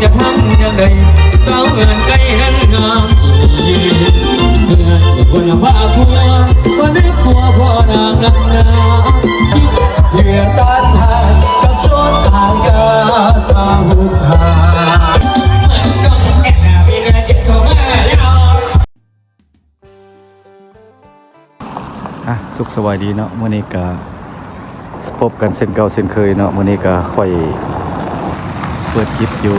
ຈະທຳຈັ່ງໃດ ສາວເຮືອນໄກເຮືອນງາມ ເຮືອນຄົນລະພາຄົວ ບໍ່ນຶກຕົວພໍ່ນາງນຳນາ ເພື່ອຕ້ານທານກັບໂຈນຕາຍການມາຮຸກຮານ ເມືອງດອງແອນນາ ມີແນວຄິດເຂົ້າມາແລ້ວ. ອ່ະ ສຸກສະບາຍດີເນາະ ມື້ນີ້ກະພົບກັນເຊັ່ນເກົ່າເຊັ່ນເຄີຍເນາະ ມື້ນີ້ກະຂ້ອຍເປີດຄລິບຢູ່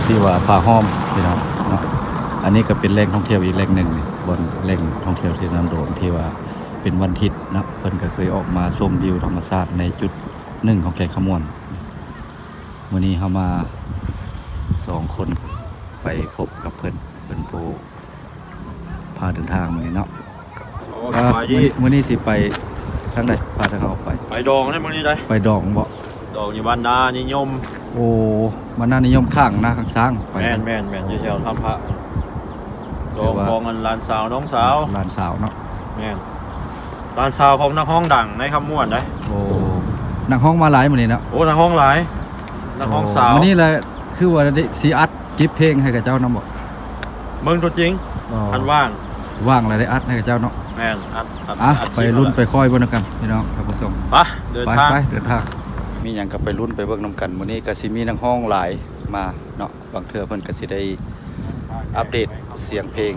ທີ່ວ່າຜາຫ້ອມພີ່ນ້ອງເນາະ ອັນນີ້ກະເປັນແຫຼ່ງທ່ອງທ່ຽວອີກແຫຼ່ງໜຶ່ງ ບ່ອນແຫຼ່ງທ່ອງທ່ຽວທີ່ນ້ຳໂດນ ທີ່ວ່າເປັນວັນທິດເນາະ ເພິ່ນກະເຄີຍອອກມາຊົມວິວທຳມະຊາດໃນຈຸດໜຶ່ງຂອງແຂວງຄຳມ່ວນ. ມື້ນີ້ເຮົາມາສອງຄົນ ໄປພົບກັບເພິ່ນ ເພິ່ນຜູ້ພາເດີນທາງມື້ນີ້ເນາະ. ໂອ້ ສະບາຍດີ ມື້ນີ້ຊິໄປທາງໃດ? ພາທາງເຮົາໄປ ໄປດອງໃດມື້ນີ້ໃດ. ໄປດອງບໍ? ດອງຢູ່ບ້ານນານິຍົມ. ໂອ້ ບ້ານນານິຍົມ ຂ້າງນາຂ້າງຊ້າງໄປ. ແມ່ນໆໆ ຢູ່ແຖວທຳພະ ດອງຂອງອັນຫຼານສາວນ້ອງສາວ ຫຼານສາວເນາະ. ແມ່ນ ຫຼານສາວຂອງນັກຮ້ອງດັງໃນຄຳມ່ວນໃດ. ໂອ້ ນັກຮ້ອງມາຫຼາຍມື້ນີ້ເນາະ. ໂອ້ ນັກຮ້ອງຫຼາຍ ນັກຮ້ອງສາວ. ມື້ນີ້ລະຄືວ່າຊິອັດ ເກັບເພງໃຫ້ເຂົາເຈົ້ານຳບໍ? ເບິ່ງຕົວຈິງ ຄັນວ່າງ ວ່າງແລ້ວໄດ້ອັດໃຫ້ເຂົາເຈົ້າເນາະ. ແມ່ນ ອັດ ອັດ ອ່ະ ໄປລຸ້ນໄປຄອຍເບິ່ງນຳກັນພີ່ນ້ອງທ່ານຜູ້ຊົມ. ໄປ ເດີນທາງ ໄປ ເດີນທາງ ມີຫຍັງກະໄປລຸ້ນໄປເບິ່ງນຳກັນ. ມື້ນີ້ກະຊິມີນັກຮ້ອງຫຼາຍມາເນາະ ບາງເທື່ອເພິ່ນກະຊິໄດ້ອັບເດດສຽງເພງ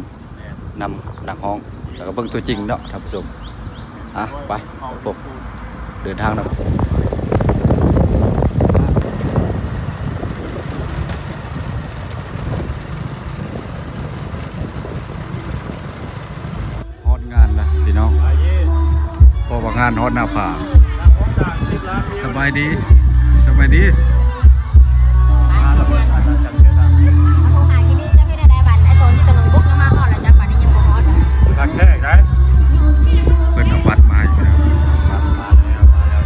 ນຳນັກຮ້ອງ ແລ້ວກະເບິ່ງຕົວຈິງເນາະທ່ານຜູ້ຊົມ. ອ່ະ ໄປ ໄປພົບ ເດີນທາງນຳ. ຮອດງານລະພີ່ນ້ອງ ເພາະວ່າງານຮອດໜ້າຜາ. ສະບາຍດີ ສະບາຍດີ. ມາໂທຫາທີ່ນີ້ ເຈົ້າເຮັດແນວໃດບັດ? ໄອ້ໂຊນທີ່ຕົວໜຶ່ງບຸກຍັງມາຮອດລະ ຈັກບັດນີ້ຍັງບໍ່ຮອດລະ. ຄັກແທ້ໄດ໋. ເພິ່ນເອົາບັດມາໃຫ້ພີ່ນ້ອງ. ມາແລ້ວ ມາແລ້ວ.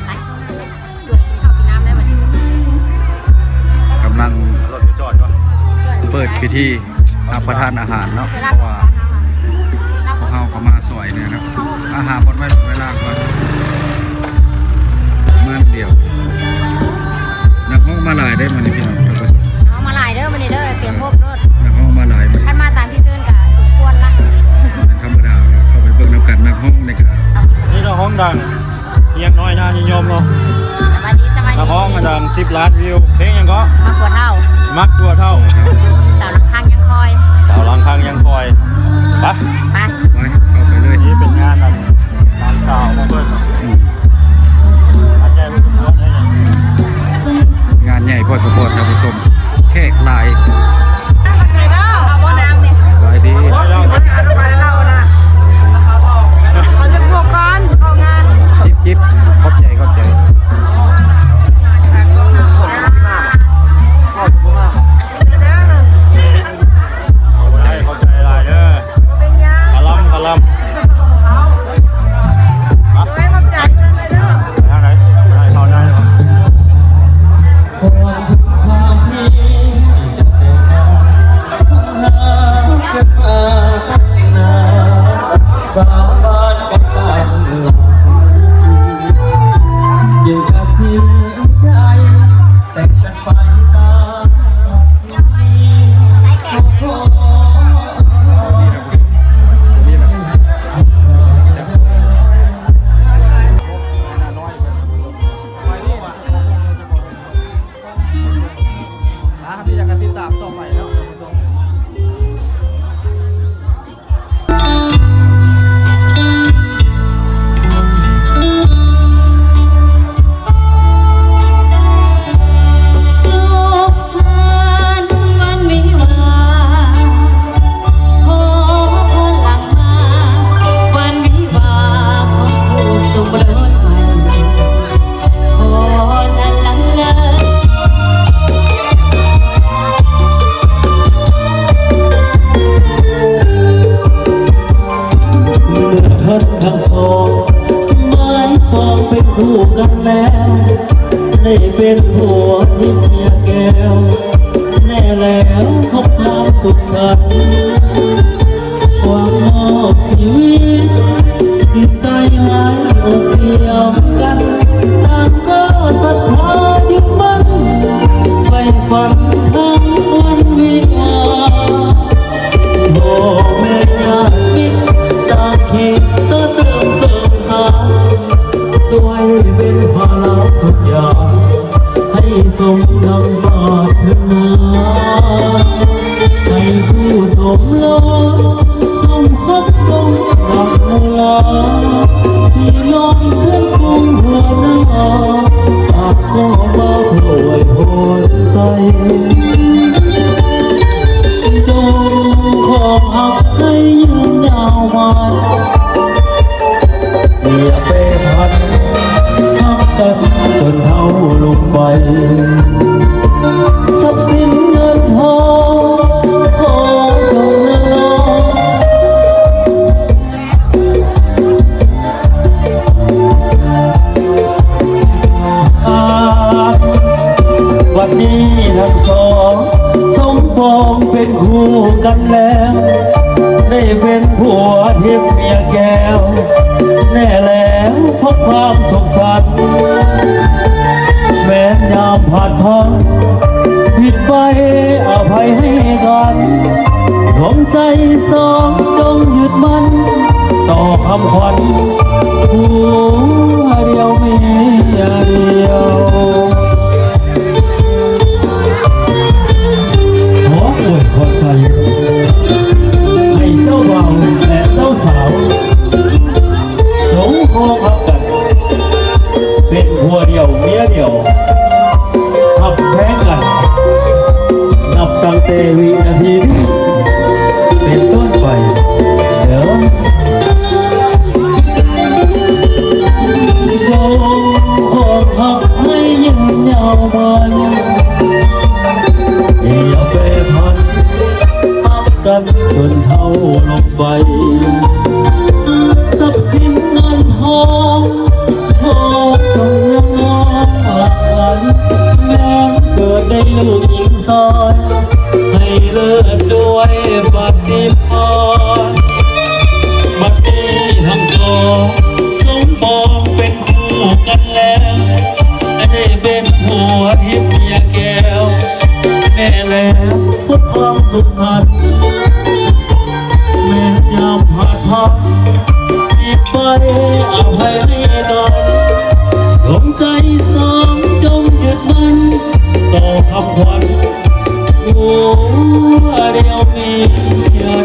ໄປ ຊ່ວຍກິນເຂົ້າກິນນ້ຳໄດ້ບັດນີ້. ກຳລັງເປີດພິທີ ຮັບປະທານອາຫານເນາະ ເພາະວ່າພວກເຮົາກະມາຊ່ອຍແດ່ເນາະ. ອາຫານໝົດໄວ້ ໄວ້ລ້າງກ່ອນ ເມືອນດຽວ. ນັກຮ້ອງມາຫຼາຍເດ້ມື້ນີ້ພີ່ນ້ອງ. ນັກຮ້ອງມາຫຼາຍເດີມື້ນີ້ເດີ ກຽມພົບໂລດ. ນັກຮ້ອງມາຫຼາຍ ຄັນມາຕາມທີ່ເຊີນກະສົມຄວນລະ ທຳມະດາ. ເຂົ້າໄປເບິ່ງນຳກັນ ນັກຮ້ອງນີ້ກະ ນີ້ນັກຮ້ອງດັງ ຮຽງນ້ອຍນານິຍົມເນາະ. ສະບາຍດີ ສະບາຍດີ. ນັກຮ້ອງດັງສິບລ້ານວິວ ເພງຫຍັງເກາະ? ມັກຜົວເຖົ້າ ມັກຜົວເຖົ້າ. ສາວຫຼັງຄາງຍັງຄອຍ ສາວຫຼັງຄາງຍັງຄອຍ. ໄປ ໄປ ໄປ ເຂົ້າໄປເລີຍ. ນີ້ເປັນງານອັນ ງານສາວຂອງເພິ່ນເນາະ. ອືມ ງານໃຫຍ່ພໍສົມຄວນເດ້. ງານໃຫຍ່ພໍສົມຄວນທ່ານຜູ້ຊົມ ແຂກຫຼາຍ. ເອົາບໍ່ນ້ຳນີ້? ສະບາຍດີ. ເອົາຈັກບວກກ່ອນ ເຂົ້າງານ. ຈິບໆ ຂອບໃຈ ຂອບໃຈ. ເດີ ຂອບໃຈ ຂອບໃຈຫຼາຍເດີ. ບໍ່ເປັນຫຍັງ ຄະລຳ ຄະລຳ. ໂດຍ ຂອບໃຈເດີ. ໄປທາງໃດ? ໄປເຂົ້າໃນບໍ? ຄວາມທຸກຄວາມທີ່ຈະແຕ່ງງານ ຫາກເກີດມາພົບໜ້າ ສາບານກັບຕາເຫຼືອ ຈຶ່ງຈະເສຍໃຈ ແຕ່ງກັນໄປຕາມ ສຸກສັນວັນວິວາ ຂໍພອນຫຼັ່ງມາ ວັນວິວາຂອງຄູ່ສົມລົດໃໝ່ ຂໍພອນອັນຫຼັ່ງໄຫຼ. ເມື່ອທ່ານທັງສອງ ໝາຍປອງເປັນຄູ່ກັນແລ້ວ ໄດ້ເປັນຜົວທິບເມຍແກ້ວ ແນ່ແລ້ວຂອງຄວາມສຸກສັນ ຄວາມມອບຊີວິດ ຈິດໃຈໄວ້ອົບອີ່ມກັນ ຕ່າງກໍສັດທາຍຶດໝັ້ນ ຝັນທັງວັນວິວາ ພໍ່ແມ່ຍາດມິດຕ່າງຄິດສະເຕີມເສີງສານ ຊ່ວຍເປັນພາລະທຸກຢ່າງ ໃຫ້ສົມດັ່ງປາດຖະໜາ ໃຫ້ຄູ່ສົມລາ ສົມຮັກສົມດັງໂມລາ ພີ່ນ້ອງເພື່ອນຝູງຫົວໜ້າ ປາກຂໍມາອວຍພອນໃສ່ ຈົ່ງຄອງຮັກໃຫ້ຍືນຍາວມານ ຢ່າແປຜັນ ຮັກກັນຈົນເຖົ້າລົງໄປ ຊັບສິນເງິນທອງ ຂໍຈົ່ງນະລອງ ບັດນີ້ທັງສອງ ສົມປອງເປັນຄູ່ກັນແລ້ວ ໄດ້ເປັນຜົວທິບເມຍແກ້ວ ແນ່ແລ້ວ ເພາະຄວາມສຸກສັນ ແມ່ນຍາມພາດພລັ້ງ ຜິດໄປອະໄພໃຫ້ກັນ ດວງໃຈສອງຈົ່ງຍຶດໝັ້ນ ຕໍ່ຄຳຂວັນ ຜົວດຽວເມຍດຽວ. ຂໍອວຍພອນໃສ່ ໃຫ້ເຈົ້າບ່າວ ແລະ ເຈົ້າສາວ ຈົ່ງຄອງຮັກກັນ ເປັນຜົວດຽວເມຍດຽວ ຮັກແພງກັນ ນັບຕັ້ງແຕ່ວິນາທີນີ້ເປັນຕົ້ນໄປເດີ. ຈົ່ງຄອງຮັກໃຫ້ຍືນຍາວໝັ້ນ ຢ່າແປຜັນ ຮັກກັນຈົນເຖົ້າລົງໄປ ຊັບສິນເງິນທອງ ພໍ່ຈົ່ງຍັງມອງຮັກກັນ ແມ່ນເກີດໄດ້ລູກຍິງຊາຍ ໃຫ້ເລີດດ້ວຍປະຕິພານ ບັດນີ້ທັງສອງ ສົມປອງເປັນຄູ່ກັນແລ້ວ ໃຫ້ໄດ້ເປັນຜົວທິບເມຍແກ້ວ ແນ່ແລ້ວ ເພື່ອຄວາມສຸກສັນ ແມ່ນຍາມພາດພລັ້ງ ທີ່ໄປອະໄພໃຫ້ກັນ ດວງໃຈສອງຈົ່ງຍຶດໝັ້ນ ຕໍ່ຄຳຂວັນ ຜົວດຽວເມຍດຽວ.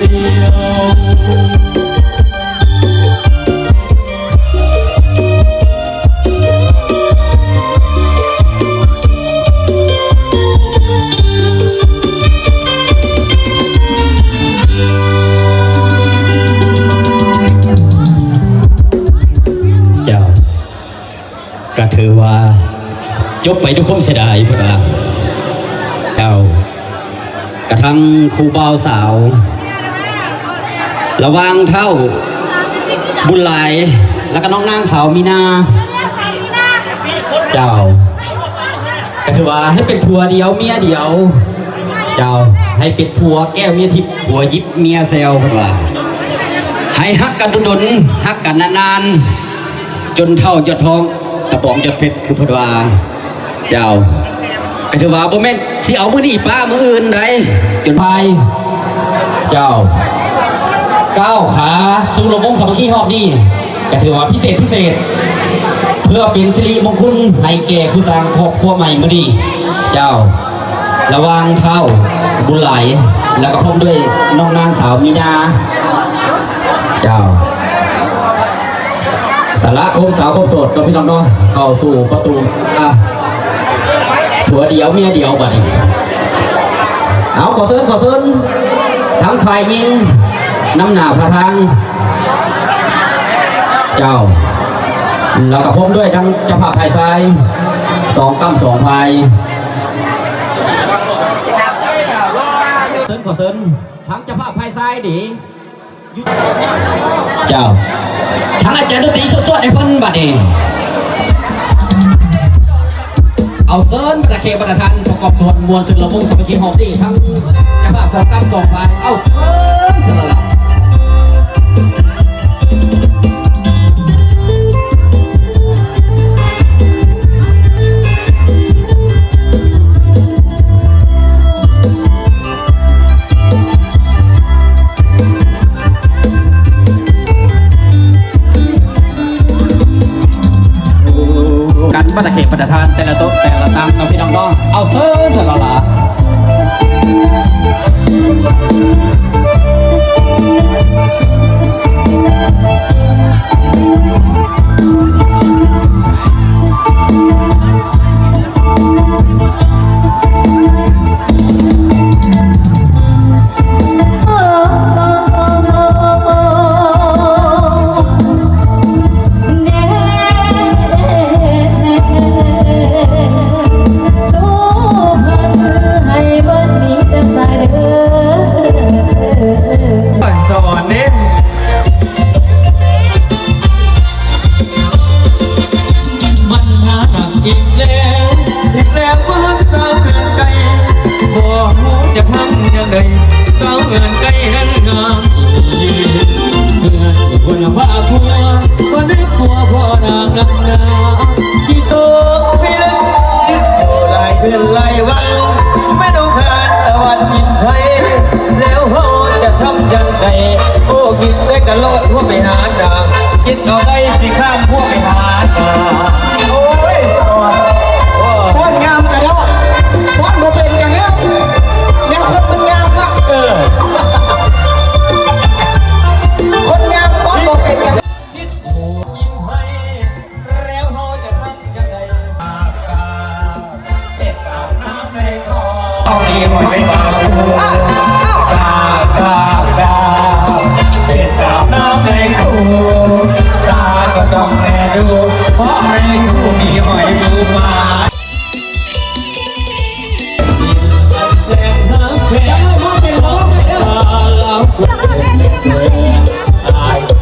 ເຈົ້າ ກະຖືວ່າຈົບໄປດ້ວຍຄວາມເສຍດາຍພຸ້ນວ່າ ເຈົ້າ ກະທັງຄູ່ບ່າວສາວ ລະຫວ່າງທ້າວບຸນຫຼາຍ ແລະກະນ້ອງນາງສາວມີນາ ເຈົ້າ ກະຖືວ່າໃຫ້ເປັນຜົວດຽວເມຍດຽວ ເຈົ້າ ໃຫ້ເປັນຜົວແກ້ວເມຍທິບ ຜົວຢິບເມຍແຊວ ເພິ່ນວ່າ ໃຫ້ຮັກກັນດົນໆ ຮັກກັນນານໆ ຈົນເຖົ້າຍອດທອງ ຕະບອງຍອດເພັດ ຄືເພິ່ນວ່າ ເຈົ້າ ກະຖືວ່າບໍ່ແມ່ນຊິເອົາມື້ນີ້ປະມື້ອື່ນໃດ ຈົນພາຍ ເຈົ້າ ກ້າວຂາສູ່ລຳວົງສາມັກຄີຮອບນີ້ ກະຖືວ່າພິເສດພິເສດ ເພື່ອເປັນສິລິມົງຄຸນໃຫ້ແກ່ຄູ່ສ້າງຄອບຄົວໃໝ່ມື້ນີ້ ເຈົ້າ ລະຫວ່າງທ້າວບຸນຫຼາຍ ແລ້ວກະພ້ອມດ້ວຍນ້ອງນາງສາວມີນາ ເຈົ້າ. ສາລະຄົມສາວຄົມໂສດເນາະ ພີ່ນ້ອງເນາະ ເຂົ້າສູ່ປະຕູ ອ່າ ຜົວດຽວເມຍດຽວບັດນີ້ ເອົາ ຂໍເຊີນ ຂໍເຊີນ ທາງຝ່າຍຍິງ ນຳໜ້າພາທາງ ເຈົ້າ ແລ້ວກະພ້ອມດ້ວຍທັງເຈົ້າພາບຝ່າຍຊາຍ ສອງກ້ຳສອງຝ່າຍ ເຊີນ ຂໍເຊີນ ທາງເຈົ້າພາບຝ່າຍຊາຍເດ. ເຈົ້າ ທາງອາຈານດົນຕີສວດໆໃຫ້ເພິ່ນບັດນີ້ ເອົາເຊີນບັນດາແຂກບັນດາທ່ານປະກອບສ່ວນມ່ວນຊື່ນລຳວົງສາມັກຄີຮອບນີ້ ທັງເຈົ້າພາບສອງກ້ຳສອງຝ່າຍ ເອົາເຊີນ ເຊີນລະລະ. ເ ປະທານແຕ່ລະໂຕະແຕ່ລະຕັ່ງເນາະ ພີ່ນ້ອງເນາະ. ເອົາ ເຊີນ ເຊີນລະຫຼາ. ສອນເດ້. ບັນຫາໜັກອີກແລ້ວ ອີກແລ້ວ ວ່າຮັກສາວເຮືອນໄກ ບໍ່ຮູ້ຈະທຳຈັ່ງໃດ ສາວເຮືອນໄກນັ້ນງາມອີ່ຫຼີ ເຮືອນຢູ່ຄົນລະພາກຫົວ ບໍ່ນຶກຫົວພໍ່ນາງນຳໜ້າ ທີ່ໂຕໄປເລີຍ ຢູ່ຫຼາຍເດືອນຫຼາຍວັນ ແມ່ນອົງຄານຕາວັນກິນໄພ ແລ້ວເຮົາຈະທຳຈັ່ງໃດ ໂອ້ ຄິດແຕ່ກະໂລດຫົວໄປຫານາງ ຄິດເອົາໄດ້ຊິຂ້າມຫົວໄປຫານາງ. ໂອ້ຍ ສອນ ໂອ້ຍ ຟ້ອນງາມກະດອກ ຟ້ອນບໍ່ເປັນກະແນວ ແນວຄົນມັນງາມນະ ເອີ ຄົນງາມຟ້ອນບໍ່ເປັນກະແນວ ຄິດໂອ້ຍິງໃຫ້ ແລ້ວເຮົາຈະທຳຈັ່ງໃດ? ເປັນຕາມນ້ຳໃນຄູ ຕ້ອງມີຫອຍເປັນປາຄູ ຕາ ຕາ ຕາ ເປັນຕາມນ້ຳໃນຄູ ຕາກໍຕ້ອງແລດູ ເພາະໃນຄູມີຫອຍປູປາ.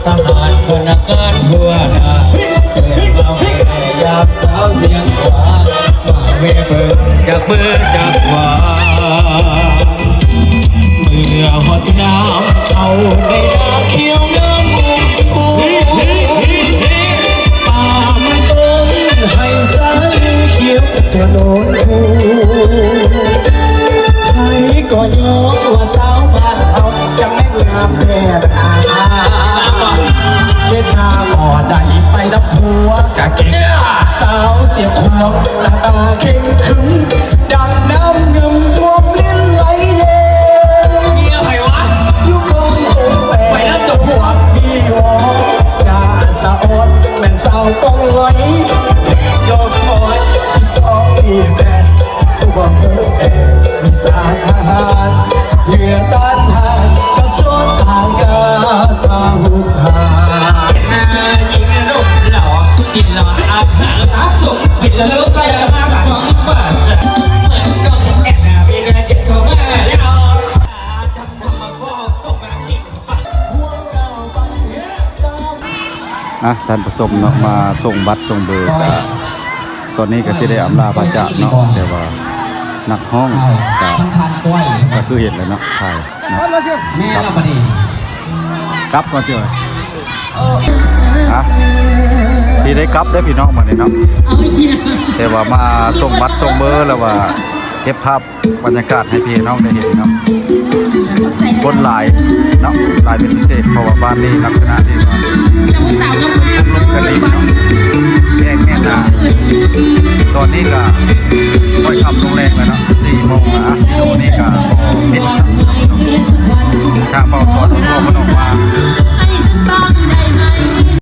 ທະຫານພົນນາການຫົວໜ້າ ເຊີນມາແມ່ຍາມສາວຊຽງຂວາງ ມາແວ່ເບິ່ງຈັກມືຈັກຂວາ ເມື່ອຮອດຍາມເຂົ້າໃນນາຂຽວງາມອຸ້ມພູ ປ່າມັນຕົ້ນໄຮສາລີຂຽວ ຕົວໂນນຄູ ໃຜກໍຍ້ອງວ່າສາວບ້ານເຮົາຈັ່ງແມ່ນງາມແທ້ນາ ເຮັດນາກໍໄດ້ໄປນຳຜົວກະເກັ່ງ ສາວຊຽງຂວາງໜ້າຕາເຄັ່ງຂຶງ ດັ່ງນ້ຳງື່ມຖ້ວມລິນໄຫຼເຢັນ ເມຍໃຜວະ ຢູ່ກ້ອງໂຮງແປ ໄປນຳຕົວຜົວ ມີວອ ໜ້າສະອອນ ແມ່ນສາວກ້ອງລອຍ ຍອດມອຍ ສິບສອງປີແມ່ ຜູ້ບໍ່ຮູ້ແຕ່ວິຊາທະຫານ ເພື່ອຕ້ານທານກັບໂຈນຕ່າງຊາດມາຮຸກຮານ ຍິງລູກຫຼໍ່ ກິນຫຼອດອາຫານ ສາສົມເປັນລະເລີດໃສ່ລະມາຂອງປາສາດ ເໝືອນນ້ອງແອນນາ ມີເງິນເກັບເຂົ້າມາແລ້ວ ອ່ະ ທ່ານຜູ້ຊົມເນາະ ມາສົ່ງບັດສົ່ງເບີກະ ຕອນນີ້ກະຊິໄດ້ອຳລາພາຈາກເນາະ ແຕ່ວ່ານັກຮ້ອງກະ ກະຄືເຫັນແລ້ວເນາະ ຖ່າຍເນາະ ແມ່ນລະບັດນີ້ ກັບກ່ອນເຈົ້າ ອ່ະ ຊິໄດ້ກັບເດີພີ່ນ້ອງບັດນີ້ເນາະ ແຕ່ວ່າມາສົ່ງບັດສົ່ງເບີ ແລ້ວວ່າເກັບພາບ ບັນຍາກາດໃຫ້ພີ່ນ້ອງໄດ້ເຫັນເນາະ ຄົນຫຼາຍເນາະ ຫຼາຍເປັນພິເສດ ເພາະວ່າບ້ານນີ້ລັກສະນະທີ່ວ່າ ກັນດີເນາະ ແຍກແມ່ນນາ ຕອນນີ້ກະຄ່ອຍຄ່ຳລົງແລງແລ້ວເນາະ ສີ່ໂມງລະ ໂຕນີ້ກະພໍເຫັນ